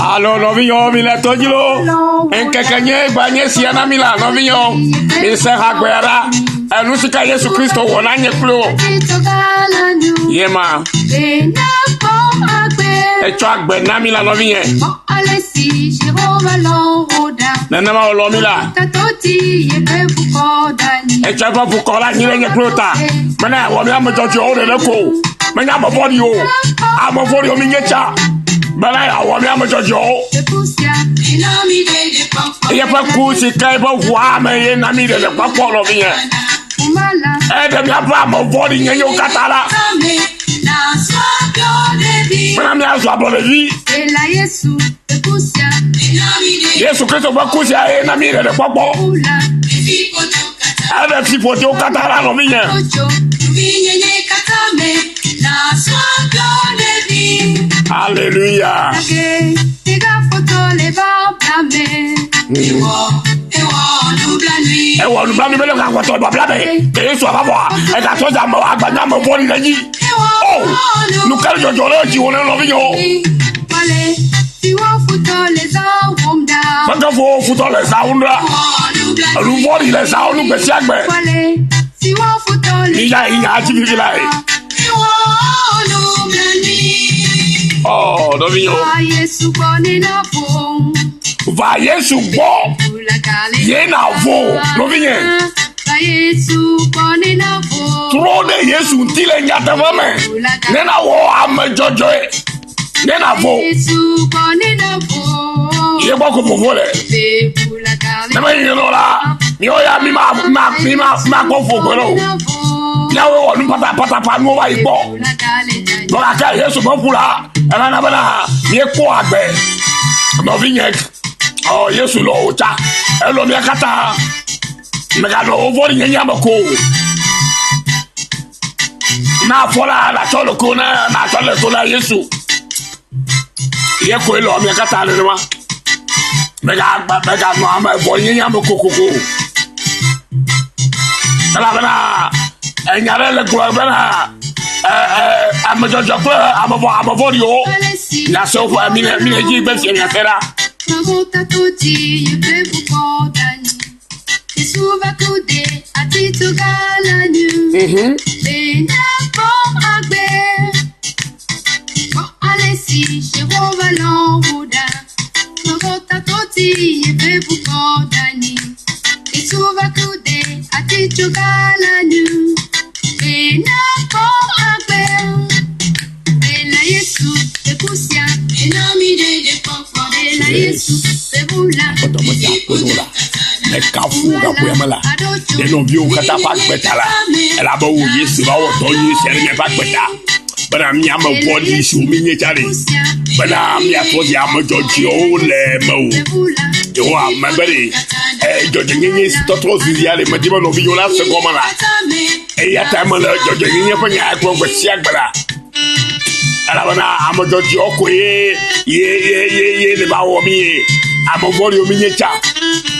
Alo nɔvinyɔwo mi le tɔdzi lo. Ŋkeke nye gba nye sia na mi la nɔvinyɔwo. Mi se hagbea ɖa. Enu si ka Yesu Kristo wɔ na nye kple wò. Ye ma. Etsɔ agbe na mi la nɔvinye. Nenema wòlɔ̃ mi la. Etsɔ eƒe ʋukɔ ɖe anyi ɖe nye kple wò ta. Mena yeawɔ mi ame dzɔdzɔewo ɖeɖe ko o. Menye ame vɔ̃ɖiwo o. Ame vɔ̃ɖiwo mi nye tsã. Bena yeawɔ mi ame dzɔdzɔewo. Yeƒe ku si ke eƒe ʋua me ye na mi ɖeɖekpɔkpɔ nɔvinye. Eɖe miaƒe ame vɔ̃ɖi nyenyewo katã ɖa. Bena miazu ablɔɖevi. Yesu Kristo ƒe ku sia ye na mi ɖeɖekpɔkpɔ. Eɖe fiƒodewo katã ɖa nɔvinye. Alléluia. Ewɔ nublanui be le kakɔtɔ babla me. Ke Yesu ava vɔa, egatrɔ dze ame agbanya ame vɔ̃ɖi ɖe edzi. O, nu ka le dzɔdzɔ ɖe dziwò ne nɔvinyewo? Meke fo futɔ le zã wum ɖa. Enu vɔ̃ɖi le zã wum gbe sia gbe. Miya yi nya dzi vivi lae. Ɔ, nɔvinyewo. Va Yesu gbɔ ye na vo nɔvinye. Trɔ ɖe Yesu ŋuti le nyateƒe me ne nawɔ ame dzɔdzɔe ne navo. Ye gbɔ ko vovo le. Ne menye nɔ la, míawo ya mi ma ma mi ma makpɔ vo gbe o. Míawo wɔ nu patapatapa nuwo va yi gbɔ. Vɔ gake Yesu ƒe ƒu la, enana bena míekpɔ agbe. Nɔvinye, ɔ Yesu lɔ wò tsa. Elɔ mía katã. Mèganɔ wò vɔ̃ɖinyenye me ko o. Na afɔ la nàtsɔ le ko na nàtsɔ le to na Yesu. Ye koe lɔ mía katã nenema. Mègagba mèganɔ ame vɔ̃ɖinyenye me kokoko o. Elabena enya ɖe le gblɔ bena ɛ ɛ ame dzɔdzɔ kple ame vɔ ame vɔ̃ɖiwo miase woƒe mi le mi le dzi be fia miase ɖa. Mhm. Aƒetɔ meda akpe na wò la, mekafu wò gaƒoya me la, ɖe nɔviwo katã ƒe agbe ta la, elabe wò Yesu va wɔ dɔ nyui sia ɖe míaƒe agbe ta, bena mí ame vɔ̃ɖi siwo míenye tsã ɖe, bena míatrɔ zi ame dzɔdzɔewo le mewò. Yehowa, mebe ɖe dzɔdzɔenyenye si tɔtrɔ zu ya ɖe medi be nɔvinyewo nase gɔme la, eya ta mele dzɔdzɔenyenye ƒe nya gblɔm gbe sia gbe la. Elabena ame dzɔdzɔewo koe ye ye ye ye ye ne va wɔ mí ye. Ame vɔ̃ɖiwo míenye tsã.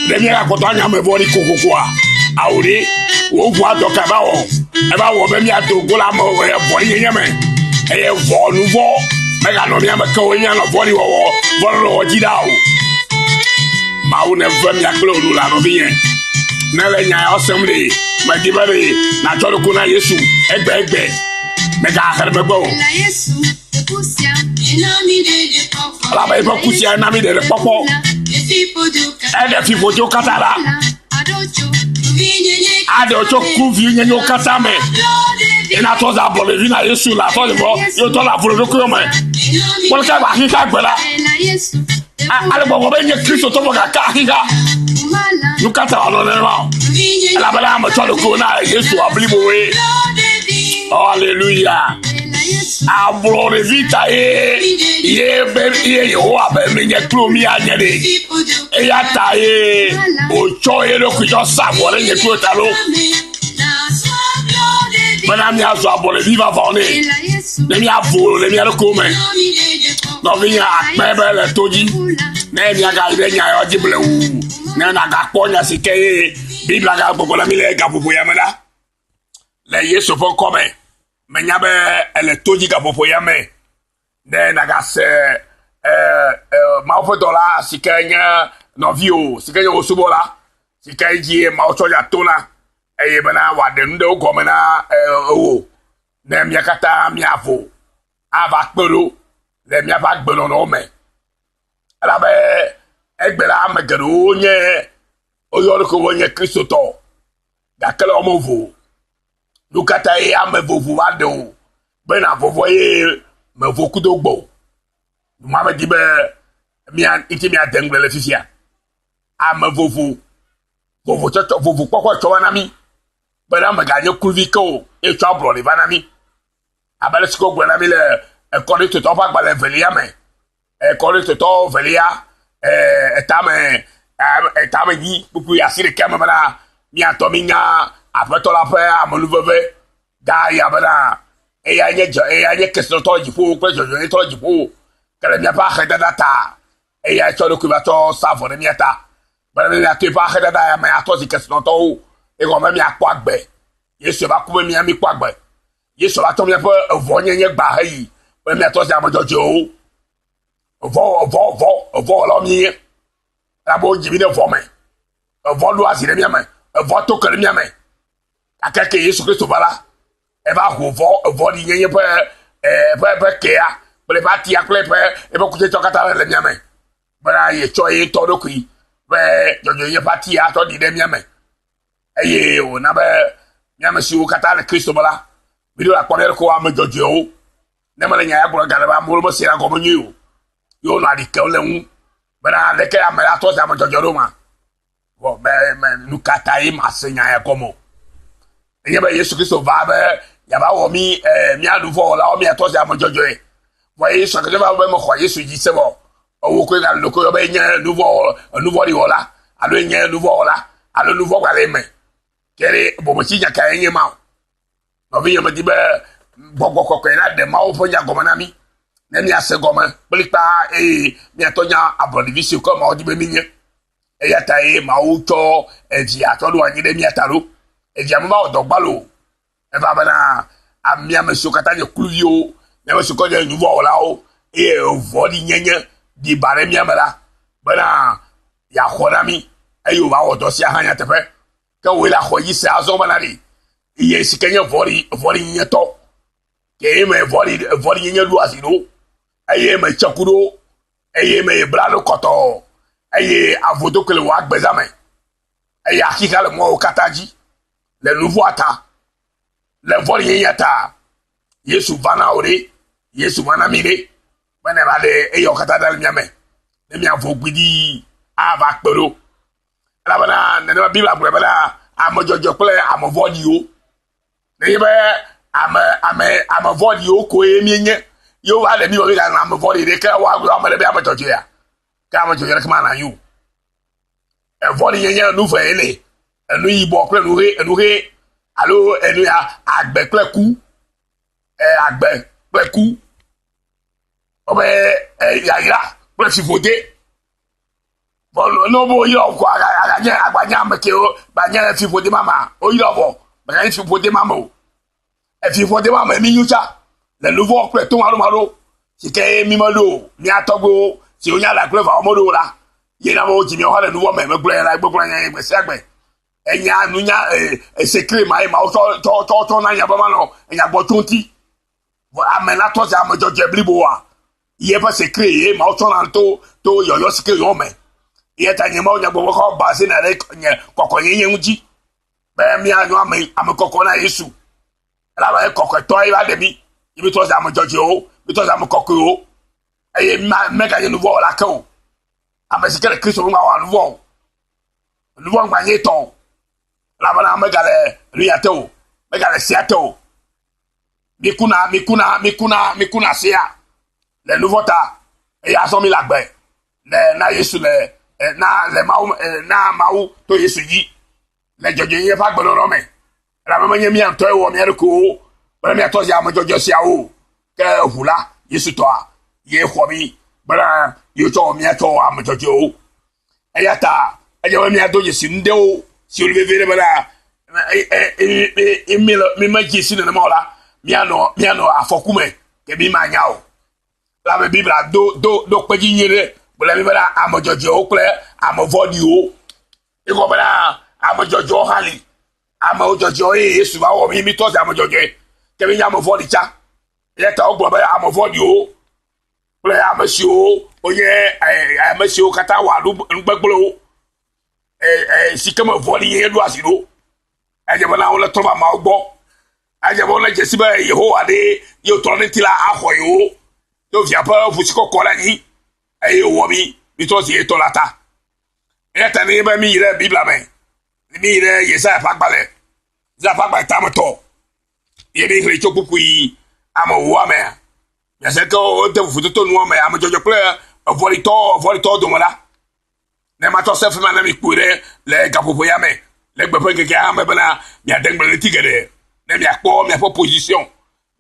Ɖe míagakpɔtɔ anye ame vɔ̃ɖi kokokoa? Ao ɖe, wò ʋua dɔ ka eva wɔ? Eva wɔ be míado go le ame vɔ̃ɖinyenye me eye vɔ nu vɔ̃ meganɔ mía me ke o eye míanɔ vɔ̃ɖiwɔwɔ vɔ̃ɖiwɔwɔ dzi ɖaa o. Mawu neve mia kple wò nu la nɔvinye. Ne le nya yawo sem ɖe, medi be ɖe nàtsɔ ɖokuiwò na Yesu egbe egbe. Mègahe ɖe megbe o. Elabe eƒe ku sia na mí ɖeɖekpɔkpɔ. Eɖe fiƒodewo katã ɖa. Aɖe wo tso kluvinyenyewo katã me. Ye natɔ za ablɔɖevi na Yesu le atɔ vɔ ye wotɔ le avlo ɖokuiwo me. Kpɔ leke agba xixa gbe la. Ale gbɔgbɔ be nye Kristotɔ vɔ gake axixa. Nu ka ta wòanɔ nenema o? Elabena ame tsɔ ɖokuiwo na Yesu abliboe. Hallelujah. Ablɔɖevi ta ye ye be ye Yehowa be menye kple wò míanye ɖe. Eya ta ye wòtsɔ ye ɖokui tsɔ sa vɔ ɖe nye kple wò ta ɖo. Bena míazu ablɔɖevi vavãwo nɛ. Ne míavo le mía ɖokuiwo me. Nɔvinye akpe be le to dzi. Ne míagayi ɖe nya yawo dzi blewu. Ne nàgakpɔ nya si ke ye Biblia gagbɔgblɔ na mí le gaƒoƒo ya me la. Le Yesu ƒe ŋkɔ me, menya be ele to dzi gaƒoƒo ya me. Ne nàgase e, e, Mawu Mawu ƒe dɔla si ke nye nɔviwò, si ke nye wò subɔla, si ke dzi Mawu tsɔ nya to na eye bena wòaɖe nu ɖewo gɔme na ewò ne mía katã míavo ava kpe ɖo le míaƒe agbenɔnɔwo me. Elabe egbe la ame geɖewo nye woyɔ ɖokui be nye Kristotɔ gake le wɔme vo. Nu ka tae ame vovo va ɖe wò be nàvɔvɔ ye mevo kudo gbɔ o? Numa medi be mía ŋuti míade ŋugble le fifia. Ame vovo vovotsɔtsɔ vovokpɔkpɔ tsɔ va na mí bena meganye kluvi ke o ye tsɔ ablɔɖe va na mí. Abe ale si ko wogblɔ na mí le Korintotɔwo ƒe agbalẽ evelia me, Korintotɔwo evelia etame etame nyi kpukpui asiɖekɛ me bena míatɔ mínya Aƒetɔ la ƒe amenuveve gã ya bena eya nye dze eya nye kesinɔtɔ le dziƒo kple dzɔdzɔenyetɔ le dziƒo ke le míaƒe axedada ta eya tsɔ eɖokui va tsɔ sa vɔ ɖe mía ta bena míato eƒe axedada ya me atɔ zi kesinɔtɔwo egɔme míakpɔ agbe. Yesu va ku be mía míkpɔ agbe. Yesu va tsɔ míaƒe evɔnyenye gba heyi be míatɔ zi ame dzɔdzɔewo. Evɔ evɔ evɔ evɔwɔlawo míenye. Elabe wodzi mí ɖe vɔ me. Evɔ ɖo azi ɖe mía me. Evɔ to ke ɖe mía me. Gake ke Yesu Kristo va la, eva ho vɔ evɔɖinyenye ƒe ƒe ƒe kea kple eƒe atia kple eƒe eƒe kutsetsɔ katã le mía me. Bena yetsɔ ye ŋutɔ ɖokui ƒe dzɔdzɔenyenye ƒe atia tsɔ ɖi ɖe mía me. Eye wòna be mía ame siwo katã le Kristo me la, míɖo akpɔ mía ɖokuiwo ame dzɔdzɔewo. Ne mele nya ya gblɔ gale be amewo mesena gɔme nyuie o. Ye wonɔ aɖi kem le ŋu bena aleke ame la tɔ zi ame dzɔdzɔe ɖo ma. Vɔ me me nu ka ta ye mase nya ya gɔme o. Enye be Yesu Kristo va be yeava wɔ mí eh, mía nuvɔwɔlawo míatɔ zi ame dzɔdzɔe. Vɔ Yesu Kristo va be mexɔ Yesu dzi se vɔ. Ewo koe gale ɖokuiwò yɔ be nye nuvɔwɔ nuvɔɖiwɔla alo nye nuvɔwɔla alo nuvɔ gale eme. Ke ɖe bometsinya kae nye ma o. Nɔvinye medi be gbɔgbɔ kɔkɔe naɖe Mawu ƒe nya gɔme na mí ne míase gɔme kplikpaa eye míatɔ nya ablɔɖevi si ke Mawu di be mínye. Eya ta ye Mawu tsɔ evia tsɔ ɖo anyi ɖe mía ta ɖo. Evia meva wɔ dɔ gbalo o. Eva bena mía ame siwo katã nye kluviwo, mía ame siwo katã nye nuvɔ̃wɔlawo eye vɔ̃ɖinyenye ɖi ba ɖe mía me la, bena yeaxɔ na mí eye wòva wɔ dɔ sia hã nyateƒe. Ke wòe la xɔ edzi se azɔ bena ɖe ye si ke nye vɔ̃ɖi vɔ̃ɖinyenyetɔ ke me vɔ̃ɖi vɔ̃ɖinyenye ɖo asi ɖo eye me tse ku ɖo eye me bla ɖo kɔtɔɔ eye avodokui le wò agbeza me eye axixa le mɔwo katã dzi le nuvɔ̃a ta le vɔ̃ɖinyenyea ta. Yesu va na wò ɖe, Yesu va na mi ɖe be ne va ɖe eyawo katã ɖa le mía me ne míavo gbidii ava kpe ɖo. Elabena nenema Biblia gblɔe bena ame dzɔdzɔe kple ame vɔ̃ɖiwo. Nenye be ame ame ame vɔ̃ɖiwo koe míenye ye wova ɖe mí be míganɔ ame vɔ̃ɖi ɖe ke woagblɔ ame ɖe be ame dzɔdzɔea ke ame dzɔdzɔe ɖeke manɔ anyi o. Evɔ̃ɖinyenye nu ve le enu yibɔ kple nu ʋe enu ʋe alo enu ya agbe kple ku e agbe kple ku wobe yayra kple fiƒode. Vɔ ne wobe woyra wò ko aganye agbanye ame kewo gbanye fiƒode ma ma woyra vɔ meganye fiƒode ma me o. Efiƒode ma me mi nyo tsa le nuvɔ kple tomaɖomaɖo si ke mi meɖo o mía tɔgbuiwo siwo nye aɖa kple vawo meɖo o la ye na be wodzi míawo hã le nuvɔ me megblɔe la gbegblɔ nya gbe sia gbe. Enya nunya esekre ma ye Mawu tsɔ tsɔ tsɔ tsɔ na nya be manɔ enya gbɔ tso ŋuti. Vɔ ame la tɔ zi ame dzɔdzɔe bliboa ye ƒe sekre ye Mawu tsɔna to to yɔyɔ si ke yɔ me. Eya ta nye Mawu nyagbɔgblɔ kɔ ba se na ɖe nye kɔkɔnyenye ŋuti be míanyo ame ame kɔkɔ na Yesu. Elabe kɔkɔetɔ ye va ɖe mí. Ye mi tɔ zi ame dzɔdzɔewo, mi tɔ zi ame kɔkɔewo eye meganye nuvɔ̃wɔla ke o. Ame si ke le Kristo ŋu mawɔ nuvɔ̃ o. Nuvɔ̃ ŋgba nye etɔ o. Elabena megale nu ya te o. Megale sea te o. Mikuna, mikuna, mikuna, mikuna sea le nuvɔ̃ ta eye azɔ mi le agbe le na Yesu le na le Mawu na Mawu to Yesu dzi le dzɔdzɔenyenye ƒe agbenɔnɔ me. Elabe menye mía ŋutɔe wɔ mía ɖokuiwo bena míatɔ zi ame dzɔdzɔe siawo o. Ke ʋu la, Yesu tɔa, ye xɔ mí bena yewotsɔ wɔ míatsɔ wɔ ame dzɔdzɔewo. Eya ta edze be míado dzesi nu ɖewo siwo le vevie ɖe bena mi medze si nenema o la, míanɔ míanɔ afɔku me ke mi manya o. Elabe Biblia do do do kpedzi nyuie ɖe Gblɔ mi bena ame dzɔdzɔewo kple ame vɔ̃ɖiwo. Egɔme bena ame dzɔdzɔewo hã li. Amewo dzɔdzɔewo eye Yesu va wɔ mí mítɔ zi ame dzɔdzɔe. Ke míenye ame vɔ̃ɖi tsã. Eya ta wogblɔ be ame vɔ̃ɖiwo kple ame siwo wonye ame siwo katã wɔa nu gbegblẽwo si ke me vɔ̃ɖinyenye ɖo asi ɖo. Edze bena wole trɔ va Mawu gbɔ. Edze be wole dzesi be Yehowa ɖe ye wòtrɔ ɖe ŋuti la axɔ yewo to via ƒe ʋu si kɔkɔ ɖe anyi eye wòwɔ mí mítrɔ zi etɔ la ta. Eya ta nenye be míyi ɖe Biblia me, míyi ɖe Yesaya ƒe agbalẽ, Yesaya ƒe agbalẽ tametɔ ye míxlẽ tso kpukpui ame ewoa mea, miase ke wode vovototo nua me ame dzɔdzɔ kple evɔ̃ɖitɔ evɔ̃ɖitɔwo dome la. Ne matsɔ se fi ma ne mikpɔe ɖe le gaƒoƒo ya me le gbe ƒe ŋkekea me bena miade ŋugble ɣleti geɖe ne miakpɔ miaƒe position,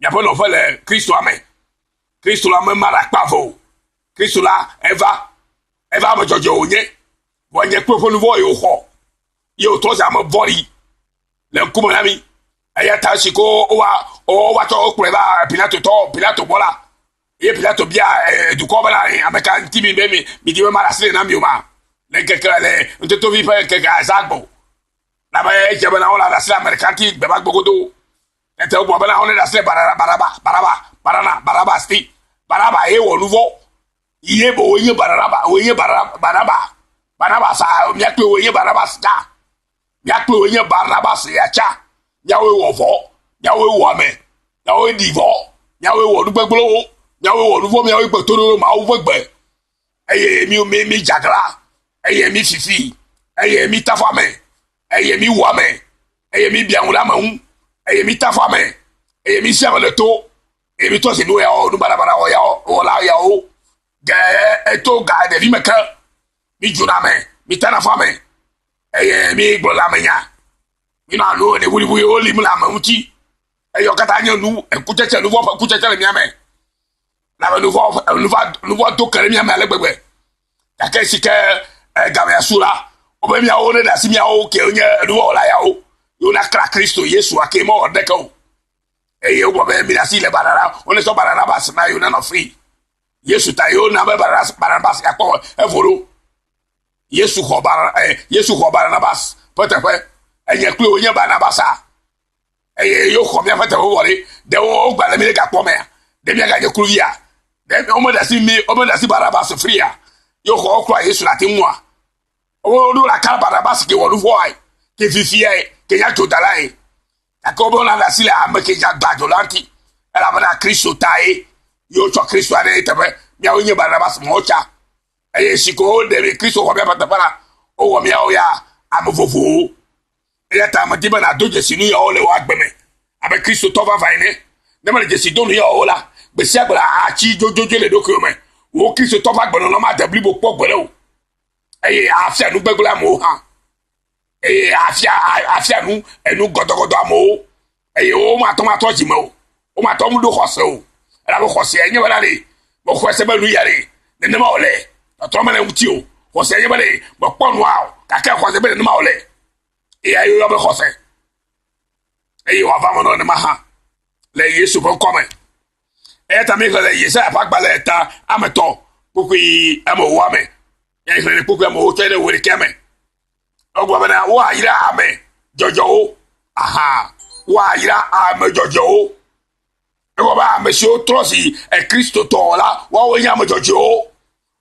miaƒe nɔƒe le Kristoa me. Kristo la mema ɖe akpa eve o. Kristo la eva, eva ame dzɔdzɔe wònye. Vɔ nye kple ƒe nuvɔ̃ ye wòxɔ ye wòtrɔ zi ame vɔ̃ɖi le ŋkume na mí. Eya ta esi ko wova wova tsɔ wokplɔe va Pilato tɔ Pilato gbɔ la, eye Pilato bia dukɔ bena ame ka ŋuti mi be mi midi be maɖe asi le na mi o ma le ŋkeke le ŋutitovi ƒe ŋkeke azã gbɔ. Labe edze bena wole aɖe asi le ame ɖeka ŋuti gbe ma gbe godo. Tete wogblɔ bena wole ɖe asi le Baraba, Baraba, Barana, Barabas ti. Baraba ye wɔ nuvɔ̃. Ye be wonye Baraba, wonye Baraba, Barabas, mía kple wonye Barabas ta. Mía kple wonye Barnabas ya tsa. Míawoe wɔ vɔ, míawoe wɔ ame, míawoe ɖi vɔ, míawoe wɔ nu gbegblẽwo, míawoe wɔ nuvɔ̃, míawoe gbe toɖoɖo Mawu ƒe gbe. Eye mí mí mí dzagla, eye mí fifi, eye mí tafa ame, eye mí wɔ ame, eye mí bia ŋu ɖe ame ŋu, eye mí tafa ame, eye mí si ame le to, eye mí tɔ si nu yawo, nu baɖabaɖa wɔ yawo, wɔla yawo. Ge eto ga ɖevi me ke, mí dzona ame, mí tana fɔ ame, eye mí gblɔ le ame nya. Mí nɔ alo ɖevuɖevuwo lim le ame ŋuti. Eye wo katã nye nu kutsetse, nuvɔ̃ ƒe kutsetse le mía me. Labe nuvɔ̃ nuvɔ̃ nuvɔ̃ do ke ɖe mía me ale gbegbe. Gake esi ke gamea su la, wobe míawo ne ɖe asi míawo ke nye nuvɔ̃wɔla yawo, ye wonakla Kristo Yesu ake mewɔ ɖeke o. Eye wogblɔ be mi ɖe asi le Barnaba, wone sɔ Barnabas na yewo nanɔ free. Yesu ta yewo na be Barnabas yakpɔ evo ɖo. Yesu xɔ Bar Yesu xɔ Barnabas ƒe teƒe. Enye kple wonye Barnabasa. Eye yewo xɔ míaƒe teƒe vɔ ɖe. Ɖe wogba le mí ɖe gakpɔ mea? Ɖe míaganye kluvia? Ɖe womeɖe asi mí womeɖe asi Barnabas fria? Yewo xɔ wokplɔ Yesu le ati ŋua? Woɖo la ka Barnabas ke wɔ nuvɔ̃ae, ke fifiae, ke nye adzodalae. Gake wobe wona ɖe asi le ame ke dze agba dzo la ŋuti. Elabena Kristo tae yewo tsɔ Kristo aɖe teƒe. Míawoe nye Barnabas mɔwo tsa. Eye si ko woɖe mi Kristo xɔ míaƒe teƒe la, wowɔ míawo ya ame vovowo. Eya ta medi be nàdo dzesi nu yawo le wò agbe me abe Kristotɔ vavã ene. Ne mèle dzesi dom nu yawo o la, gbe sia gbe la, àtsi dzodzodzoe le ɖokuiwò me. Wò Kristotɔ ƒe agbenɔnɔ made blibo kpɔ gbeɖe o, eye afia nu gbegblẽ amewo hã. Eye afia afia nu enu gɔdɔgɔdɔ amewo eye womate ŋu atrɔ dzime o. Womate ŋu ɖo xɔse o. Elabe xɔsea nye bena ɖe mexɔe se be nu ya ɖe nenema wòle. Tɔtrɔ mele eŋuti o. Xɔsea nye be ɖe mekpɔ nua o gake xɔse be nenema wòle. Eya ye woyɔ be xɔse. Eye wòava me nɔ nenema hã le Yesu ƒe ŋkɔ me. Eya ta míexlẽ le Yesaya ƒe agbalẽ ta ame etɔ̃ kpukpui ame ewoa me. Míexlẽ le kpukpui ame ewo tsɔe ɖe wɔ ɖekɛ me. Egblɔ bena woayra ame dzɔdzɔwo. Aha, woayra ame dzɔdzɔwo. Egblɔ be ame siwo trɔ zi Kristotɔ la, woawoe nye ame dzɔdzɔewo.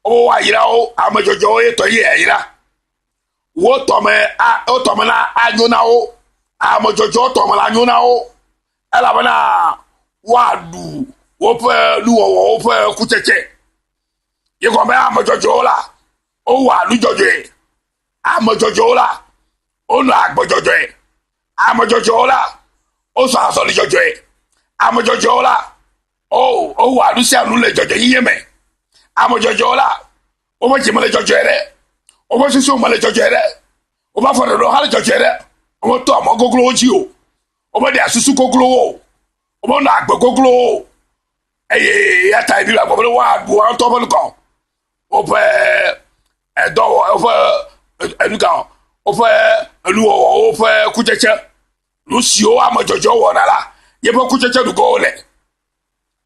Wobe woayra wo, ame dzɔdzɔewo ye tɔ ye yayra. Wo tɔme a wo tɔme la anyo na wo. Ame dzɔdzɔewo tɔme la anyo na wo elabena woaɖu woƒe nuwɔwɔwo ƒe kutsetse. Ye gɔme ame dzɔdzɔewo la, wowɔa nu dzɔdzɔe. Ame dzɔdzɔewo la, wonɔa agbe dzɔdzɔe. Ame dzɔdzɔewo la, wozɔa azɔli dzɔdzɔe. Ame dzɔdzɔewo la, wo wowɔa nu sia nu le dzɔdzɔenyenye me. Ame dzɔdzɔewo la, woƒe dzi mele dzɔdzɔe ɖe, woƒe susu mele dzɔdzɔe ɖe, woƒe afɔɖeɖewo hã le dzɔdzɔe ɖe. Wometoa mɔ goglowo dzi o, womeɖea susu goglowo o, womenɔa agbe goglowo o. Eye eya ta Biblia gblɔ be woaɖu woa ŋutɔ ƒe nukɔ, woƒe edɔwɔ woƒe enuka woƒe enuwɔwɔwo ƒe kutsetse nu siwo ame dzɔdzɔewo wɔna la yeƒe kutsetse ɖu ge wole.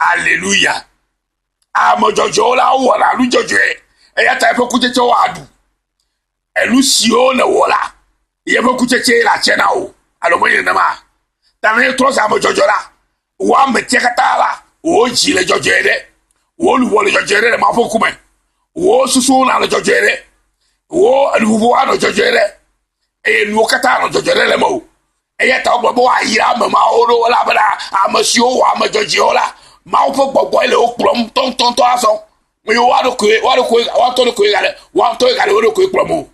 Aleluya. Ame dzɔdzɔewo la wowɔna nu dzɔdzɔe. Eya ta eƒe kutsetsewo aɖu. Enu siwo nèwɔ la, yeƒe kutsetse le atse na wò. Alo menye nenema? Ta ne trɔ zi ame dzɔdzɔ la, wò ametia katã la, wò dzi le dzɔdzɔe ɖe, wò luʋɔ le dzɔdzɔe ɖe le Mawu ƒe ŋkume, wò susuwo nanɔ dzɔdzɔe ɖe, wò enuƒoƒo anɔ dzɔdzɔe ɖe, eye nuwo katã anɔ dzɔdzɔe ɖe le mewò. Eya ta wogblɔ be woayra ame mawo ɖo elabena ame siwo wɔ ame dzɔdzɔewo la, Mawu ƒe gbɔgbɔe le wo kplɔm ŋutɔŋutɔŋutɔ azɔ. Menye woa ɖokui, woa ɖokui, woa ŋutɔ ɖokui gale, woa ŋutɔ gale wo ɖokui kplɔm o.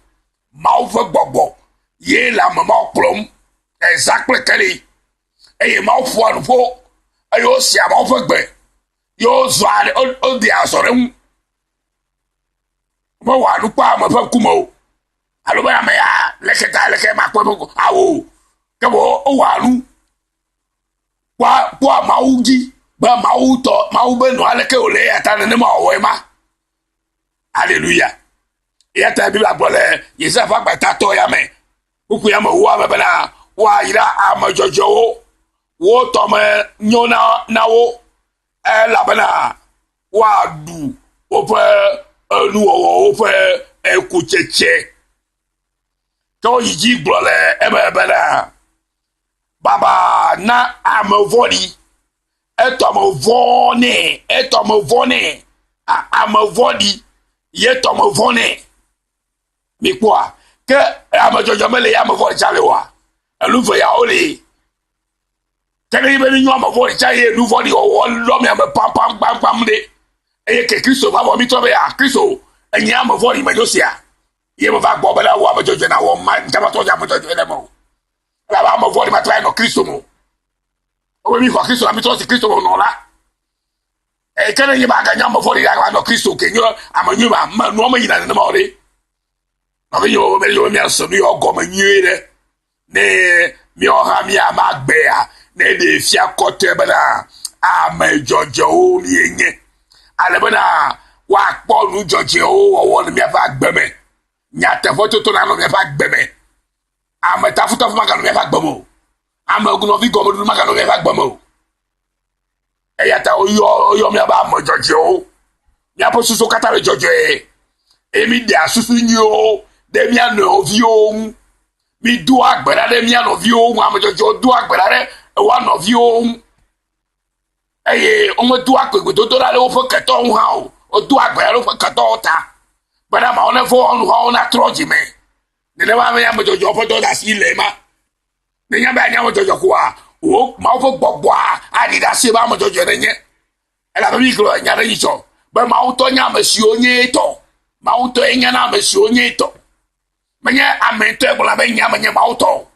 Mawu ƒe gbɔgbɔ ye le ame mawo kplɔm ezã kple keli. Eye Mawu ƒoa nuƒo eye wosea Mawu ƒe gbe ye wozɔa woɖea azɔ ɖe eŋu. Mewɔa nu kpɔa ame ƒe ŋkume o. Alo be ame ya leke ta leke makpɔ eƒe ŋku awo o. Ke boŋ wowɔa nu kpɔa kpɔa Mawu dzi be Mawu tɔ Mawu be nua leke wòle eya ta nenema wòwɔe ma. Aleluya. Eya ta Biblia gblɔ le Yesaya ƒe agbalẽtatɔ ya me kpukpui ame ewoa me bena woayra ame dzɔdzɔewo, wo tɔme nyo na na wo elabena woaɖu woƒe enuwɔwɔwo ƒe ekutsetse. Ke woyi dzi gblɔ le eme bena, Baba na ame vɔ̃ɖi, etɔme vɔ̃ nɛ, etɔme vɔ̃ nɛ, ame vɔ̃ɖi ye tɔme vɔ̃ nɛ. Mikpɔa? Ke ame dzɔdzɔ mele ya ame vɔ̃ɖi tsa le oa? Enu ve yawo li. Ke ne be mínyɔ ame vɔ̃ɖi tsa ye nu vɔ̃ɖi wɔwɔ lɔ mia me pampam gbamgbam ɖe. Eye ke Kristo va vɔ mítrɔ be ya Kristo enye ame vɔ̃ɖi menyo sia. Ye meva gbɔ bena wò ame dzɔdzɔe nawɔ ma ŋutɔ ame dzɔdzɔe le me o. Elabe ame vɔ̃ɖi mate ŋu anɔ Kristo me o. Wobe míxɔ Kristo la mítrɔ si Kristo me nɔ la. Eye ke ne nye be aganye ame vɔ̃ɖi la anɔ Kristo ke nye ame nyui ma me nua meyina nenema o ɖe. Nɔvinyewo mele be míase nu yawo gɔme nyuie ɖe. Ne míawo hã míava agbea, ne ɖee fia kɔtɔe bena ame dzɔdzɔewo míenye. Ale bena woakpɔ nu dzɔdzɔewo wɔwɔ le míaƒe agbe me. Nyateƒetoto nanɔ míaƒe agbe me. Ame tafutafu maganɔ míaƒe agbe me o. Ame nɔvi gɔmeɖuɖu maganɔ míaƒe agbe me o. Eya ta woyɔ woyɔ mía be ame dzɔdzɔewo. Míaƒe susu katã le dzɔdzɔe eye míɖea susu nyuiwo ɖe mía nɔewo viwo ŋu. Mídoa gbe ɖa ɖe mía nɔviwo ŋu. Ame dzɔdzɔewo doa gbe ɖa ɖe woa nɔviwo ŋu eye womedoa gbedodo ɖa ɖe woƒe ketɔwo ŋu hã o. Wodoa gbe ɖa ɖe woƒe ketɔwo ta bena Mawu neva woa nu hã wonatrɔ dzime. Nenema ame dzɔdzɔewo ƒe dɔdeasi le ema. Nenye be anye ame dzɔdzɔ koa, wò Mawu ƒe gbɔgbɔa aɖi ɖe asi be ame dzɔdzɔe nenye. Elabe mi gblɔ nya ɖe nyitsɔ be Mawu tɔ nye ame siwo nye etɔ. Mawu tɔe nye na ame siwo nye etɔ. Menye ame ŋutɔe gblɔna be nye ame nye Mawu tɔ o.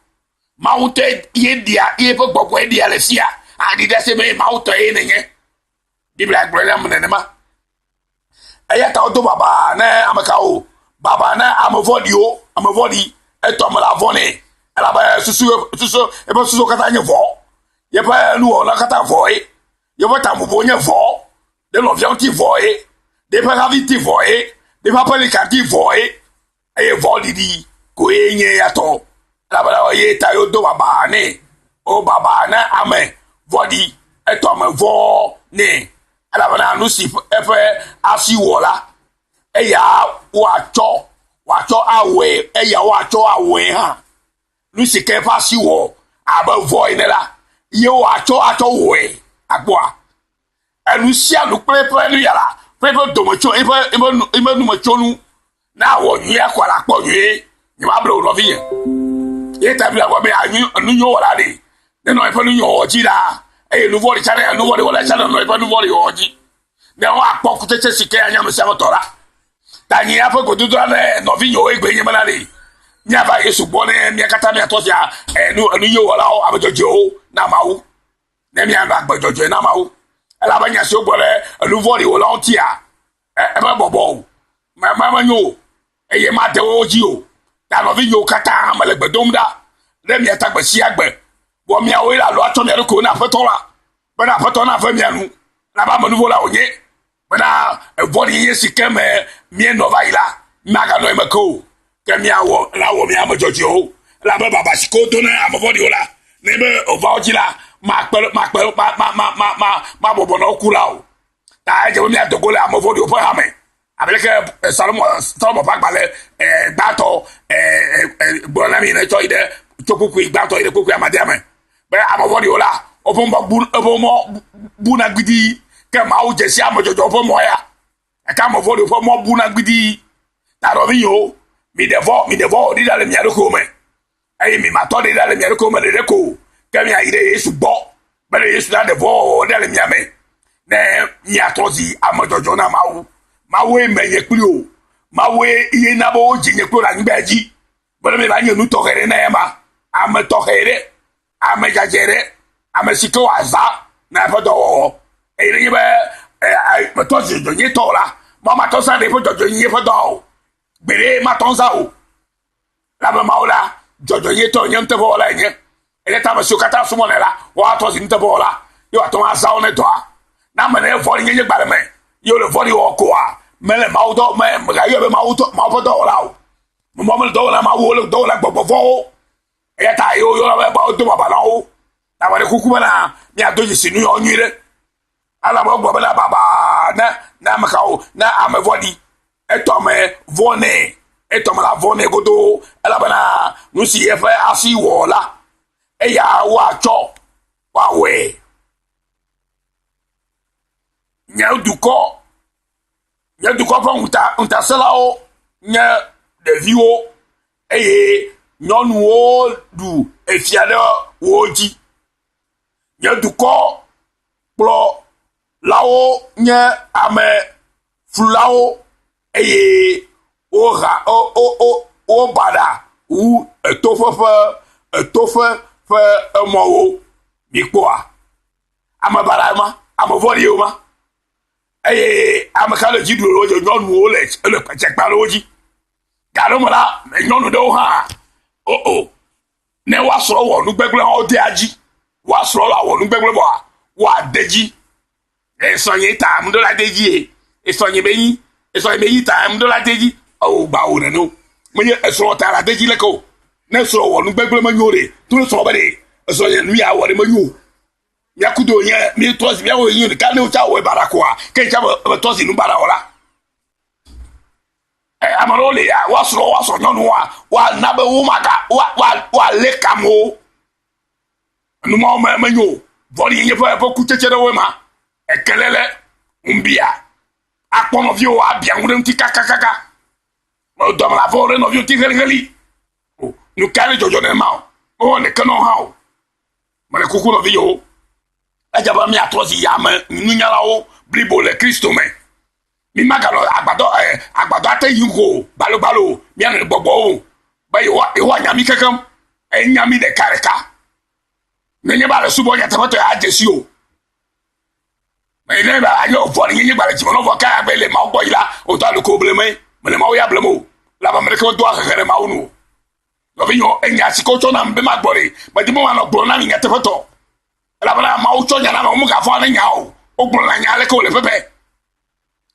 Mawu ŋutɔe ye ɖia yeƒe gbɔgbɔe ɖia le fia aɖi ɖe asi be Mawu tɔe ye nenye. Biblia gblɔe na ame nenema. Eya ta wodo baba ne ame kawo? Baba ne ame vɔ̃ɖiwo, ame vɔ̃ɖi etɔ me la vɔ̃ nɛ elabe susu susu eƒe susuwo katã nye vɔ̃. Yeƒe nuwɔna katã vɔ̃e. Yeƒe tamebubuwo nye vɔ̃. Ɖe nɔvia ŋuti vɔ̃e. Ɖe eƒe havi ŋuti vɔ̃e. Ɖe eƒe aƒelika ŋuti vɔ̃e. Eye vɔ̃ɖiɖi koe nye eya tɔ. Elabena eye ta yewodo baba nɛ. Wo baba na ame vɔ̃ɖi etɔ ame vɔ̃ nɛ. Elabena nu si eƒe asi wɔ la, eya woatsɔ woatsɔ awɔe, eya woatsɔ awɔe hã. Nu si ke eƒe asi wɔ abe vɔ̃ ene la, ye woatsɔ atsɔ wɔe. Akpɔa? Enu sia nu kple eƒe nu ya la, kple eƒe dometso, eƒe eƒe nu eƒe numetsonu. Ne awɔ nyuie akɔ la akpɔ nyuie. Nyemable o nɔvinye. Ye ta Biblia gblɔ be anyi enunyowɔla ɖe nenɔ eƒe nunyowɔwɔ dzi ɖaa eye nu vɔ̃ɖi tsã ne nu vɔ̃ɖi wɔla tsã nenɔ eƒe nu vɔ̃ɖi wɔwɔ dzi. Ne woakpɔ kutsetse si ke anye ame sia ame tɔ la. Ta nye ya ƒe gododoa ne nɔvinyewo egbe nye bena ɖe míava Yesu gbɔ ne mía katã míatɔ sia enu enunyowɔlawo ame dzɔdzɔewo na Mawu. Ne míanɔ agbe dzɔdzɔe na Mawu. Elabe nya siwo gblɔ ɖe enu vɔ̃ɖi wɔlawo ŋutia, eme bɔbɔ o, me menyo o, eye made wo dzi o. Ta nɔvinyewo katã mele gbe dom ɖa ɖe mia ta gbe sia gbe. Vɔ miawoe le alo atsɔ mia ɖokuiwo na Aƒetɔ la, bena Aƒetɔ nave mia nu, elabe amenuvo la wònye, bena vɔ̃ɖinyenye si ke me míenɔ va yi la, maganɔ eme ke o. Ke míawɔ la wɔ mía ame dzɔdzɔewo, elabe baba si ke wodo na ame vɔ̃ɖiwo la, ne be wòva wo dzi la, makpe makpe ma ma ma ma ma mabɔbɔ na wo kura o. Ta edze be míado go le ame vɔ̃ɖiwo ƒe hame. Abe leke Salomo Salomo ƒe agbalẽ gbãtɔ gblɔ na mi ne tsɔ yi ɖe tso kpukpui gbãtɔ yi ɖe kpukpui amadea me be ame vɔ̃ɖiwo la woƒe mɔ bu woƒe mɔ buna gbidii ke Mawu dze si ame dzɔdzɔwo ƒe mɔ ya gake ame vɔ̃ɖiwo ƒe mɔ buna gbidii. Ta nɔvinyewo, miɖe vɔ miɖe vɔ ɖi ɖa le mia ɖokuiwo me eye mi matɔ ɖi ɖa le mia ɖokuiwo me ɖeɖe ko o ke miayi ɖe Yesu gbɔ be ɖe Yesu naɖe vɔwɔwɔ ɖa le mia me ne miatrɔ zi ame dzɔdzɔ na Mawu. Mawue me nye kpli o. Mawue ye na be wodzi nye kpli le anyigba dzi be ne miva nye nu tɔxɛ ɖe na ema. Ame tɔxɛ ɖe, ame dzadzɛ ɖe, ame si ke wòazã na eƒe dɔwɔwɔ. Eye nenye be metɔ zi dzɔdzɔnyetɔ o la, Mawu matɔ zã ɖe eƒe dzɔdzɔnyenye ƒe dɔ o. Gbeɖe matɔ zã o. Le ame mawo la, dzɔdzɔnyetɔ nye nuteƒewɔla enye. Eya ta ame siwo katã subɔnɛ la, woatrɔ zi nuteƒewɔla ye woate ŋu azã wo ne dɔa. Ne ame ɖe vɔ̃ɖinyenye gbalẽ me ye wole vɔ̃ɖi wɔwɔ koa, mele Mawu dɔ me megayɔe be Mawu dɔ Mawu ƒe dɔwɔla o. Mɔ mele dɔ wɔm na Mawu wole dɔ wɔm na gbɔgbɔ vɔ̃wo. Eya ta ye woyɔna be wodo baba na wo. Ame ɖe kuku bena míado dzesi nu yawo nyuie ɖe. Elabe wogblɔ bena baba ne ne ame kawo ne ame vɔ̃ɖi etɔ me vɔ̃ nɛ etɔ me la vɔ̃ nɛ godoo elabena nu si eƒe asi wɔ la eya woatsɔ woawɔe. Nye dukɔ nye dukɔ ƒe ŋuta ŋutasẽlawo nye ɖeviwo eye nyɔnuwo ɖu efia ɖe wo dzi. Nye dukɔ kplɔlawo nye ame flulawo eye woha wo wo wo wobaɖa wu etoƒe ƒe etoƒe ƒe emɔwo. Mikpɔa? Ame baɖa ma, ame vɔ̃ɖi ma eye ame ka le dzi ɖum le wo dzi? Nyɔnuwo le le kpetsakpa le wo dzi. Gaɖewo me la, nyɔnu ɖewo hã o o Ne woasrɔ̃ wɔ nu gbegblẽ wodea dzi. Woasrɔ̃ la wɔ nu gbegblẽ vɔa woade dzi. Esɔnye ta ŋɖo la de dzi ye. Esɔnye be nyi. Esɔnye be nyi ta ŋɖo la de dzi. O gba o nene o. Menye esrɔ̃ ta la de dzi leke o. Ne esrɔ̃ wɔ nu gbegblẽ menyo ɖe. To ne srɔ̃ be ɖe. Esɔnye nu ya wɔ ɖe menyo o. Míakudo nye míetrɔ zi míawɔ nyi ɖeka ne wotsa wɔe baɖa koa ke tsa be trɔ zi nu baɖa wɔla. Ame aɖewo li woasrɔ̃ woasrɔ̃ nyɔnuwoa, woana be womaga woa woa woalé kam wo. Nu mawo me menyo o. Vɔ̃ɖinyenye ƒe ƒe kutsetse ɖewoe ma. Ekelele, ŋubia, akpɔ nɔviwò abia ŋu ɖe ŋuti kakakaka. Dɔme le avɔ ɖe nɔviwò ŋuti heliheli. O nu kae le dzɔdzɔ nenema o? Mewɔ ɖeke na wò hã o. Mele kuku nɔvinyewo. Edze be míatrɔ zi ame nunyalawo blibo le Kristo me. Mi maganɔ agbadɔ ɛ eh, agbadɔ ate yim ko o, gbalogbalo o, míanɔ gbɔgbɔwo o be yewoa yewoanya mí kekem. Enya mí ɖeka ɖeka. Nenye be ale subɔ nyateƒetɔ ya adze si o. Ne be anye vɔ̃ɖi nyenye gba le dzime nɔ vɔ ka ya be le Mawu gbɔ yi la, wòtɔ aloko bleme, mele Mawu ya blem o. Labe ame ɖeke medoa hehe ɖe Mawu nu o. Nɔvinyewo, enya si ke wotsɔ nam be magblɔ ɖe, medi be manɔ gblɔm na mi nyateƒetɔ. Elabena Mawu tsɔ nya na ame, womegavɔ̃a ne nya o. Wogblɔna nya aleke wòle pɛpɛ.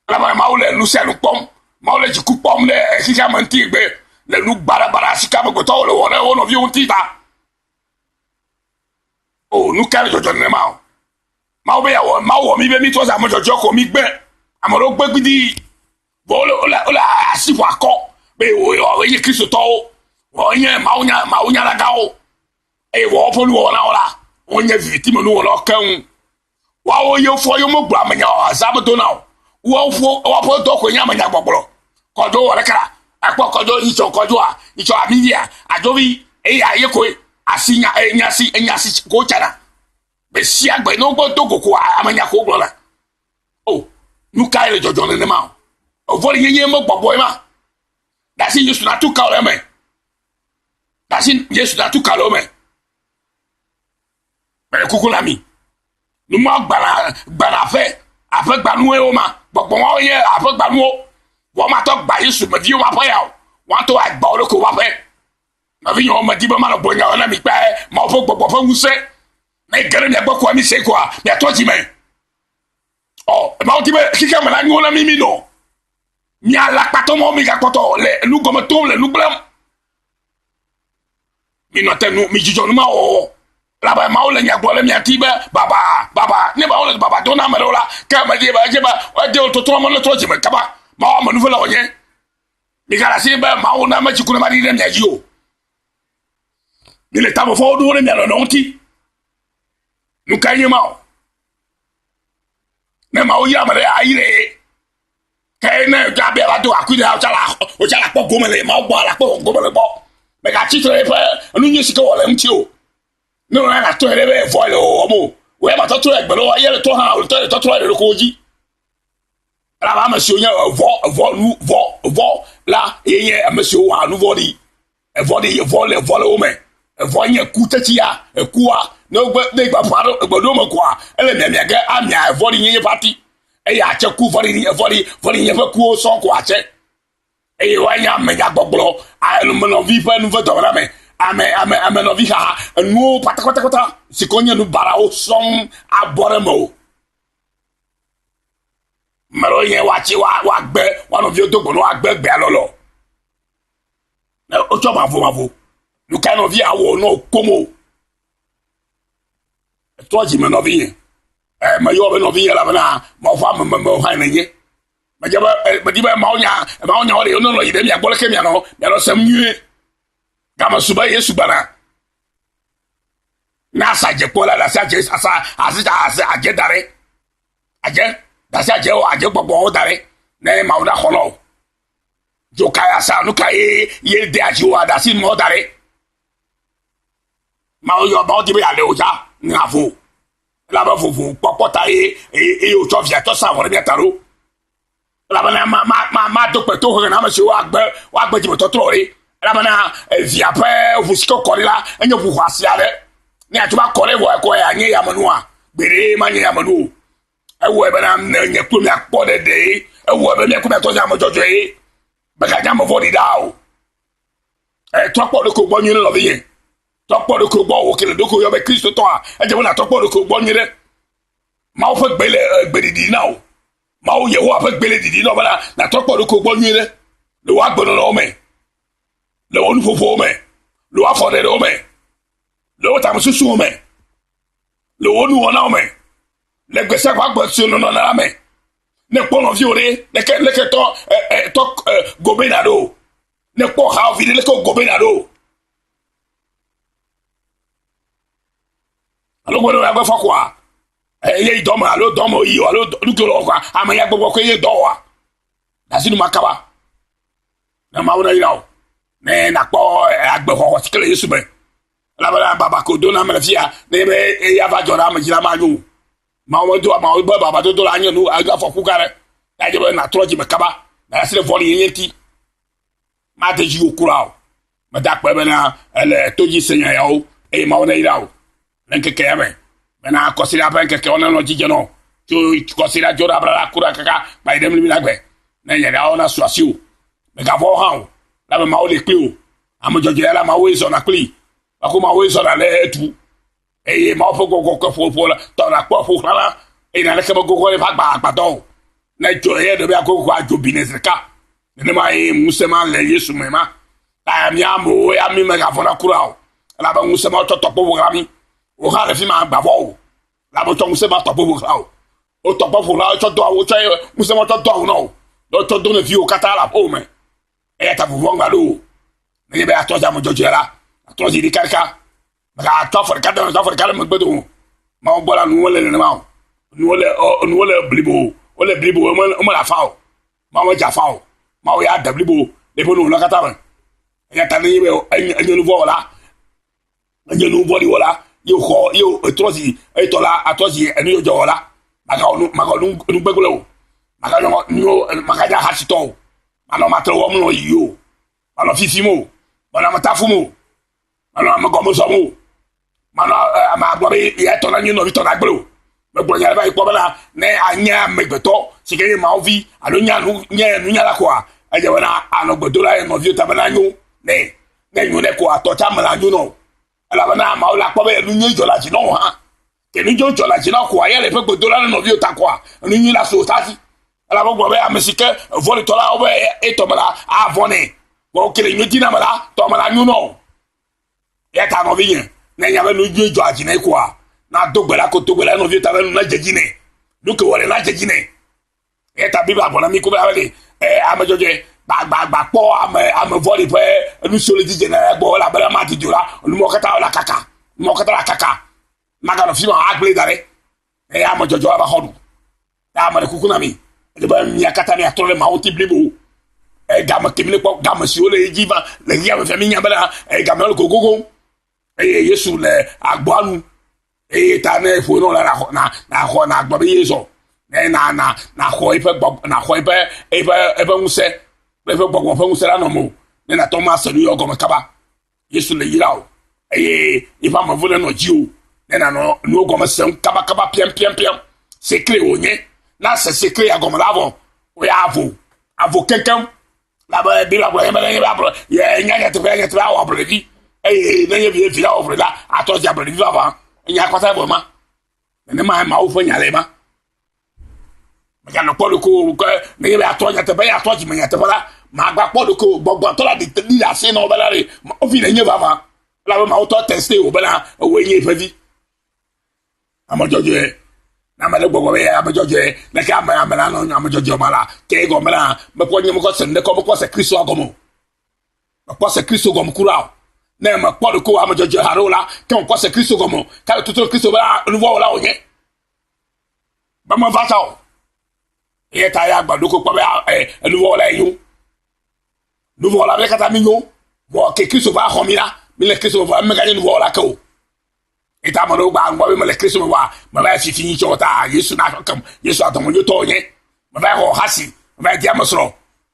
Elabena Mawu le nu sia nu kpɔm. Mawu le dziku kpɔm ɖe xexea me ŋuti gbe le nu baɖabaɖa si ke amegbetɔwo le wɔ ɖe wo nɔviwo ŋuti ta. O, nu ka le dzɔdzɔ nenema o? Mawu be yeawɔ, Mawu wɔ mí be mítrɔ zu ame dzɔdzɔe ko mígbe. Ame ɖewo gbe gbidii. Vɔ wole wole wole asi ƒo akɔ be yewo nye Kristotɔwo, wonye mawunya mawunyalagãwo eye wɔ woƒe nuwɔnawo la, wonye viviti me nuwɔnawo keŋ. Woawo ye fɔ ye womegblɔ amenya o, azã medona o. Woawo woaƒe dɔ koe nye amenyagbɔgblɔ. Kɔdzo wɔ ɖeka la, ekpɔ kɔdzo nyitsɔ kɔdzoa, nyitsɔ amivia, adzovi eya ye koe asi nya enya si enya si ko tsana. Gbe sia gbe ne wogbɔ do go ko amenya ko gblɔna. O, nu kae le dzɔdzɔ nenema o? Vɔ̃ɖinyenye megbɔgbɔe ma. Ɖasi Yesu natu ka le eme. Ɖasi Yesu natu ka le eme. Mele kuku na mi. Numɔ gbana gbana aƒe aƒe gbanuwoe wo ma. Gbɔgbɔ wɔwo nye aƒe gbanuwo. Wɔn matɔ gba Yesu me viwo aƒe ya o. Wɔn to agba wo ɖokui aƒe. Nɔvinyewo medi be manɔ gblɔ nyawo na mi kpe Mawu ƒe gbɔgbɔ ƒe ŋusẽ. Ne ge ɖe mia gbɔ koa mi se koa miatrɔ dzi me. Ɔ Mawu di be xexea me la nyo na mi mi nɔ. Mia alakpatɔ mawo mi gakpɔtɔ le nu gɔme tom le nu gblẽm. Minɔ te nu mi dzidzɔ nu ma wɔwɔ. Elabe Mawu le nya gblɔ ɖe mia ŋuti be baba baba ne Mawu le baba dom na ame ɖewo la ke ame di be edze be ede wo tɔtrɔ me ne trɔ dzime kaba. Mawu amenuvela wònye. Migale asi be Mawu na ame tsiku ne maɖi ɖe mia dzi o. Mile tame fɔwo ɖo ɖe mia nɔnɔewo ŋuti. Nu kae nye ma o? Ne Mawu yra ame ɖe, ayrae. Ke ne abe va do akui ɖe, wotsa la wotsa la kpɔ gome le Mawu gbɔ, la kpɔ gome le gbɔ. Megatsi tre ɖe eƒe enu nyui si ke wɔ le ŋuti o. Ne wòna nàtrɔe ɖe be vɔ le wɔwɔm o. Wò ya màtɔtrɔ egbe ɖe o, eya le trɔ hã, wòtɔ le tɔtrɔ le ɖokuiwo dzi. Elabe ame siwo nye vɔ, vɔ, nu, vɔ, vɔ la ye nye ame siwo wɔa nu vɔ̃ɖi. Evɔ̃ɖi, vɔ le vɔ le wo me. Evɔ nye kutsetsia, ekua. Ne wogbe ne gbe ƒã ɖo egbe ɖo me koa, ele miamia ge amia evɔ̃ɖi nyenye ƒe ati. Eye atse ku vɔ̃ɖi vɔ̃ɖi vɔ̃ɖi nyenye ƒe kuwo sɔŋ ko atse. Eye woanye ame nyagbɔgblɔ, amenɔvi ƒe nuvedɔwɔname, ame ame amenɔvi xaxa, enuwo kpatakpatakpata si ke wonye nu baɖawo sɔŋ abɔ ɖe mewò. Ame ɖewo nye woatsi woagbe woa nɔviwo do gbe ne woagbe gbea lɔlɔ. Ne wotsɔ mavomavo. Nu kae nɔvi awɔ ne wòkom o? Etrɔ dzime nɔvinye. Ɛ meyɔ be nɔvinye elabena Mawu ƒe amememewo hãe nènye. Medze be medi be Mawu nya Mawu nyawo ɖe wonɔ yi ɖe mia gbɔ leke mianɔ mianɔ sem nyuie. Game su be Yesu gbana. Ne asa dze kpɔ la, asa dze asa asi ase adze da ɖe. Adze dasi adze wo adze gbɔgbɔwo da ɖe ne Mawu na xɔ na wo. Dzo ka asa nu ka ye ye de adzi wo adasi mɔ da ɖe. Mawu yɔ Mawu di be yeaɖe wò dza ŋavo. Elabe vovo kpɔkpɔ ta ye eye wòtsɔ via tsɔ sa vɔ ɖe mía ta ɖo. Elabena ma ma ma mado kpe tohehe na ame siwo woagbe woagbe dzimetɔtrɔ o ɖe. Elabena evia ƒe ʋu si ke wokɔ ɖi la enye ʋu xɔasi aɖe. Ne yeatsɔ va kɔ ɖe vɔ ekɔ anye yamenua, gbeɖe manye yamenu o. Ewɔe bena nye kple miakpɔ ɖeɖe. Ewɔe be mía kple miatɔ nye ame dzɔdzɔe. Meganye ame vɔ̃ɖi ɖaa o. Trɔ kpɔ ɖokuiwò gbɔ nyuie ɖe nɔvinye. Trɔ kpɔ ɖokuiwò gbɔ wò ke le ɖokuiwò yɔ be Kristotɔa, edze be nàtrɔ kpɔ ɖokuiwò gbɔ nyuie ɖe. Mawu ƒe gbe le gbeɖiɖi na wò. Mawu Yehowa ƒe gbe le ɖiɖi na wò bena nàtrɔ kpɔ ɖokuiwò gbɔ nyuie ɖe le wò agbenɔnɔwo me, le wò nuƒoƒowo me, le wò afɔɖeɖewo me, le wò tamesusuwo me, le wò nuwɔnawo me, le gbe sia gbe agbe si nɔnɔ la me. Ne kpɔ nɔviwò ɖe, leke leke tɔ ɛ tɔ gobe na ɖo. Ne kpɔ hawòvi ɖe, leke wògobe na ɖo. Alo gbɔdɔ ya gbɛfɔ koa, eye yi dɔme alo dɔme yi alo nuke le koa, ame ya gbɔgbɔ koe ye dɔ wɔa. Dasi nu ma kaba. Ne Mawu na yra wò. Ne nakpɔ agbexɔxɔ si ke le Yesu me. Elabena baba ko do na ame le fia, ne be eya va dzɔ ɖe ame dzi la manyo o. Mawu medo Mawu be baba dodo la anye nu afɔku gã aɖe. Edze be nàtrɔ dzime kaba, nàɖe asi ɖe vɔ̃ɖinyenye ŋuti. Made dziwò kura o. Meda akpe bena ele to dzi se nya yawo eye Mawu neyra wò le ŋkeke ya me bena kɔsiɖa ƒe ŋkekewo nenɔ dzidze nɔ tso kɔsiɖa dzo ɖe ablada ku ɖe kaka kpa yi ɖe mlimli agbe ne yayrawo nasu asiwò. Mègavɔ̃ hã o elabe Mawu li kpli wò. Ame dzɔdzɔe la Mawue zɔna kpli. Mako Mawue zɔna le etu eye Mawu ƒe gbɔgbɔ ke ƒoƒo la tɔ nakpɔ ƒo xlã la eye naneke megogo eƒe agba agbadɔ o. Ne dzo eye ɖe be agogo adzo bi ne zi ɖeka. Nenema ye ŋusẽ ma le Yesu me ma. Ta mía amewo ya mi megavɔ̃na kura o. Elabe ŋusẽ ma wotsɔ tɔkpo ƒo xlã mí. Wò hã le fi ma gbavɔ o. Elabe wotsɔ ŋusẽ ma tɔkpo ƒo xlã o. Wotɔ kpɔ ƒo xlã wotsɔ do awu wotsɔ ŋusẽ ma wotsɔ do awu na wò. Ne wotsɔ do ne viwò katã le aƒewò me. Eya ta vɔvɔ̃ gaɖo o. Nenye be atrɔ zi ame dzɔdzɔe la, atrɔ zi ɖekaɖeka. Mègatsɔ afɔ ɖeka de tsɔ afɔ ɖeka ɖe megbe do o. Mawu gbɔ la nuwo le nenema o. Nuwo le nuwo le blibo. Wole blibo womele afa o. Mawu medze afa o. Mawu ya de blibo le eƒe nuwɔna katã me. Eya ta nenye be enye nu vɔ̃ wɔla, enye nu vɔ̃ɖi wɔla, ye wòxɔ ye wòtrɔ zi etɔ la atrɔ zi enudzɔdzɔ wɔla. Magawɔ nu magawɔ nu nu gbegblẽ o. Maganyɔ nu maganye ahasitɔ o. Manɔ matre wɔm nɔ yiyi o. Manɔ fifim o. Manɔ ame tafum o. Manɔ ame gɔme zɔm o. Manɔ ame agblɔ be ye tɔ na nye nɔvi tɔ na gblẽ o. Megblɔ nya ɖe va yi kpɔ bena ne anye amegbetɔ si ke nye Mawu vi alo nye nu nye nunyala koa, edze bena anɔ gbe dom ɖa ye nɔviwo ta bena nyo nɛ. Ne nyo nɛ koa, tɔ tsa me la nyo nɔ o. Elabena Mawu la kpɔ be enu nyui dzɔ le dzi na wò hã. Ke nu dzɔ le dzi na wò koa, ya le eƒe gbedoɖa ne nɔviwo ta koa, enu nyui la su wò ta dzi. Elabe wogblɔ be ame si ke vɔ̃ɖitɔ la wobe etɔ me la avɔ̃ nɛ. Vɔ ke le nyui di na me la, tɔ me la nyo nɔ o. Eya ta nɔvinye, ne enya be nu nyui dzɔa dzi nɛ koa, na do gbe ɖa ko do gbe ɖa nɔviwo ta be nu nadze dzi nɛ. Nu ke wɔ le nadze dzi nɛ. Eya ta Biblia gblɔ na mí ko be ale ɛ ame dzɔdzɔe gbagbagba kpɔ ame ame vɔ̃ɖi ƒe nu siwo le dzi dzena le egbɔ elabena madidi o la numɔwo katã la kaka numɔwo katã la kaka maganɔ fi ma agblẽ da ɖe eye ame dzɔdzɔe ava xɔ ɖu ta ame ɖe kuku na mi ele be mia katã miatrɔ ɖe Mawu ŋuti blibo egame kemi ne kpɔ game siwo le edzi va le xexea me fia mi nya bena egame le gogogo eye Yesu le agboa nu eye ta ne ƒo nɔ la naxɔ na naxɔ nagblɔ be Yesu ne na na naxɔ eƒe gbɔgbɔ naxɔ eƒe eƒe eƒe ŋusẽ kple eƒe gbɔgbɔ ƒe ŋusẽ la nɔ mo ne natɔ ma se nu yɔ gɔme kaba Yesu le yra o eye eƒe amevo nenɔ dzi o ne nanɔ nuwo gɔme sem kabakaba piampiampiam sekle wònye na se sekle ya gɔme la vɔ woya avo avo keŋkeŋ labe Biblia gblɔ be nenye be ablɔ ye nya nyateƒe nyateƒe awɔ ablɔɖevi eye nenye vi vi la wɔ ablɔɖe la atɔ dzi ablɔɖevi vavã enya kpata vɔ ma nenema Mawu ƒe nya le ma Mèganɔ kpɔ ɖokuiwò ke nenye be yeatrɔ nyateƒe ye atrɔ dzime nyateƒe la, màgba kpɔ ɖokuiwò gbɔgbɔtɔ la ɖi ɖi asi na wò bena ɖe wovi nènye vavã. Elabe Mawu tɔ teste wò bena ewòe nye eƒe vi. Ame dzɔdzɔe. Ne ame ɖe gbɔgbɔ be ame dzɔdzɔe, leke ame ame la nɔ ame dzɔdzɔe ma la, ke egɔme la, mekpɔ nye mekɔ se ŋɖekɔ mekpɔ se Kristoa gɔme o. Mekpɔ se Kristo gɔme kura o. Ne mekpɔ ɖokuiwò ame dzɔdzɔe haɖe o la, ke mekpɔ se Kristo gɔme o. Ke ale tutu Kristo bena nuvɔ̃wɔla wònye. Be meva tsã o. Eya ta ya gba ɖoko kpɔ be enuvɔwɔla enyo. Nuvɔwɔla be katã mi nyo. Vɔ ke Kristo va xɔ mi la, mi le Kristo me vɔ meganye nuvɔwɔla ke o. Eta ame ɖewo gba ŋgɔ be mele Kristo me vɔa, meva yi fifi nyitsɔ ta Yesu na kem. Yesu adɔmenyotɔ wònye. Meva yi xɔ hasi, meva yi di ame srɔ̃,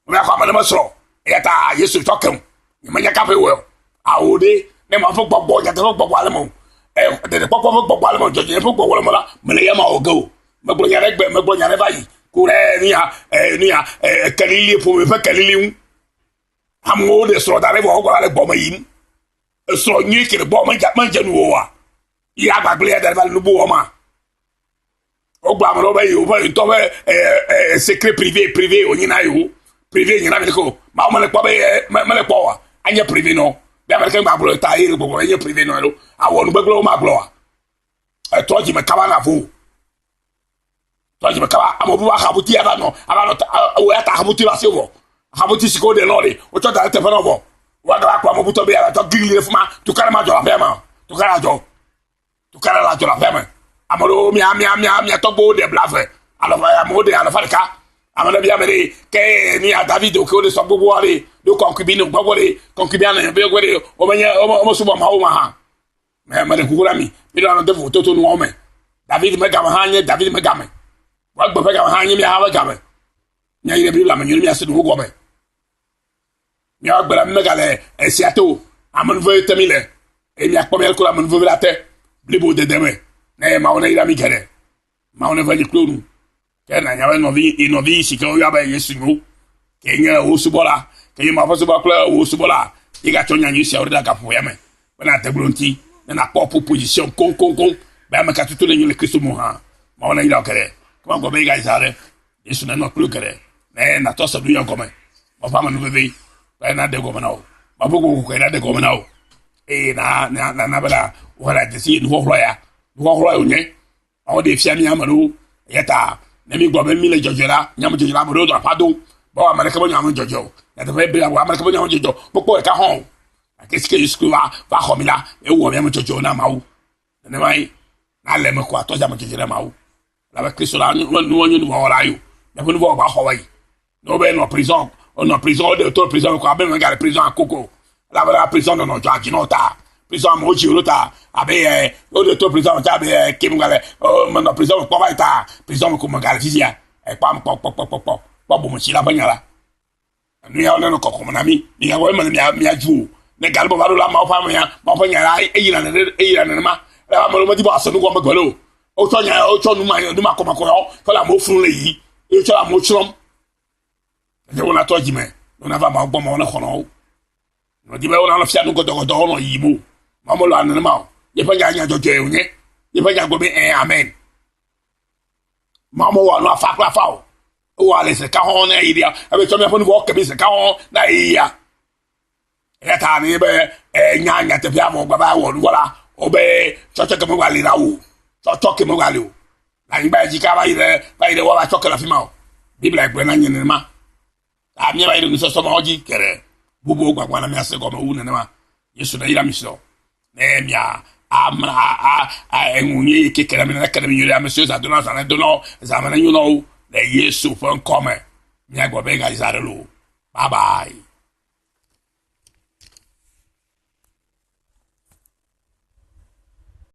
meva yi xɔ ame ɖe me srɔ̃. Eya ta Yesu tsɔ kem. Nyemenya kaƒe wɔ o. Awo ɖe, ne Mawu ƒe gbɔgbɔ, nyateƒe gbɔgbɔ ale me o. Ɖeɖekpɔkpɔ ƒe gbɔgbɔ ale me o, dzɔdzɔenyenye ƒe gbɔgbɔ ale me la, mele ya ma wɔ ge o. Megblɔ nya ɖe gbe, megblɔ nya ɖe va yi ku ɖe nuya, nuya, kelili, ƒome ƒe kelili ŋu. Amewo ɖe srɔ̃ da ɖe vɔ wogblɔ le gbɔme yim. Esrɔ̃ nyui ke le gbɔ medze medze nu oa? Yi agbagble ya da ɖe va le nu bu wɔma. Wogblɔ ame ɖewo be yewo ƒe ŋutɔ ƒe secret privé privé wònye na yewo. Privé nye na mi ko. Mawu mele kpɔ be mele kpɔ oa? Anye privé nɔ. Be ame ɖeke ŋgba gblɔ ta ye le gbɔgbɔ enye privé nɔ ɖo. Awɔ nu gbegblẽ wo magblɔ oa? Etrɔ dzime kaba na vo. Trɔ dzime kaba. Ame bubu ahabuti ava nɔ ava nɔ wo ya ta ahabuti le asi vɔ. Ahabuti si ke woɖe nɔ ɖe wotsɔ da ɖe teƒe nɔ vɔ. Woagava kplɔ ame butɔ be yeava tsɔ gli ɖe fima. Tukaɖa madzɔ le aƒea me o. Tukaɖa dzɔ. Tukaɖa la dzɔ le aƒea me. Ame ɖewo mia mia mia mia tɔgbuiwo ɖe blave alɔfa amewo ɖe alɔfa ɖeka. Ame ɖe bia me ɖe ke ni ya David ke woɖe sɔ gbogbo aɖe ɖo concubine gbogbo ɖe concubine ne be ɖe womenye womesubɔ Mawu ma hã. Mɛ meɖe kuku na mi mi ɖe anɔ de vovototo nuawo me. David me game hã nye David me game. Woagbe ƒe game hã nye mia hã ƒe game. Miayi ɖe Biblia me nyuie miase nuwo gɔme. Míawo gbe la megale esia te o. Amenuveve te mi le. Eye miakpɔ mia ɖokui le amenuveve la te. Blibo dede me. Ne Mawu ne yra mi geɖe. Mawu neve mi kple nu. Ke nanya be nɔvi, yi nɔvi si ke woyɔ be Yesu nyo. Ke nye wò subɔla. Ke nye Mawu ƒe subɔla kple wò subɔla. Ye gatsɔ nya nyui siawo ɖe gaƒoƒo ya me. Be nàde glo ŋuti. Ne nàkpɔ ƒo position koŋkoŋkoŋ. Be ame ka tutu ne nyo le Kristo me hã. Mawu ne yra wò geɖe. Ke magblɔ be yi gayi ɖe. Yesu nenɔ kpli wò geɖe. Ne nàtɔ se nu ya gɔme. Mawu ƒe amenuveve be naɖe gɔme na wò. Mawu ƒe gbɔgbɔ kɔkɔe naɖe gɔme na wò. Eye na na nana bena woxlẽ dzesi nuxɔxlɔ̃ ya. Nuxɔxlɔ̃ ye wònye. Mawu ɖee fia mí ame ɖewo. Eya ta ne mígblɔ be míle dzɔdzɔe la, míame dzɔdzɔe la, ame ɖewo do aƒa do. Be ame ɖeke menye ame dzɔdzɔe o. Nyateƒe be ame ɖeke menye ame dzɔdzɔe o. Mekpɔ ɖeka hã o. Gake esi ke Yesu Kristo va va xɔ mí la, ewɔ mí ame dzɔdzɔewo na Mawu. Nenema ye na le eme ko atɔ dzi ame dzɔdzɔe na Mawu. Elabe Kristo la nu nye nuvɔ̃wɔla ye o. Míaƒe nuvɔ̃ va xɔ va yi. Ne wobe nɔ prison, wonɔ prison, woɖe to prison ko abe megale prison akoko. Elabena prison nɔnɔ dzɔ dzi na wo ta. Prison amewo dzi wo ɖo ta. Abe ɛ woɖe to prison ta abe ɛ ke megale menɔ prison me kpɔ va yi ta. Prison me ko megale fifia. Ekpɔ ame kpɔ kpɔ kpɔ kpɔ kpɔ kpɔ bometsila ƒe nya la. Nu yawo nenɔ kɔkɔm na mí. Migawɔ eme ne mia miadzu o. Ne gale be va ɖo la Mawu ƒe amea, Mawu ƒe nya la eyina nene eyina nenema. Elabe ame ɖewo medi be woase nu gɔme gbeɖe o. Wotsɔ nya wotsɔ nu ma nu makɔmakɔ yawo tsɔ le amewo flum le yiyim eye wotsɔ le amewo tsrɔ̃m. Gake wona trɔ dzime ne wonava Mawu gbɔ Mawu nexɔ na wo. Medi be wonanɔ fia nu gɔdɔgɔdɔ wonɔ yiyim o. Mawu melɔ̃a nenema o. Yeƒe nya nya dzɔdzɔe wònye. Yeƒe nya gblɔ be ẽ amen. Mawu mewɔa nu afa kple afa o. Ewɔ ale zi ɖeka hɔ̃ na ɣeyiɣia. Ebe tsɔ míaƒe nu vɔ̃wo ke mí zi ɖeka hɔ̃ na ɣeyiɣia. Eya ta nenye be enya nyateƒea vɔ gba va wɔ nu vɔ̃ la, wobe tsɔtsɔke megali na wò o. Tsɔtsɔke megali o. Le anyigba ya dzi ka va yi ɖe va yi ɖe woava tsɔ ke le afi ma o. Biblia gblɔe na nye nenema. Ta míava yi ɖe nusɔsɔ mawo dzi geɖe. Bubuwo gbagbã na míase gɔme wu nenema. Yesu ne yra mi sɔ. Ne mia amla a a enu nyui yi ke ke ɖe mi ne ke ɖe mi nyuie ɖe ame siwo zã dona zã ne do na wo zã me ne nyo na wo le Yesu ƒe ŋkɔ me. Míagbɔ be gaza ɖe loo. Bye bye.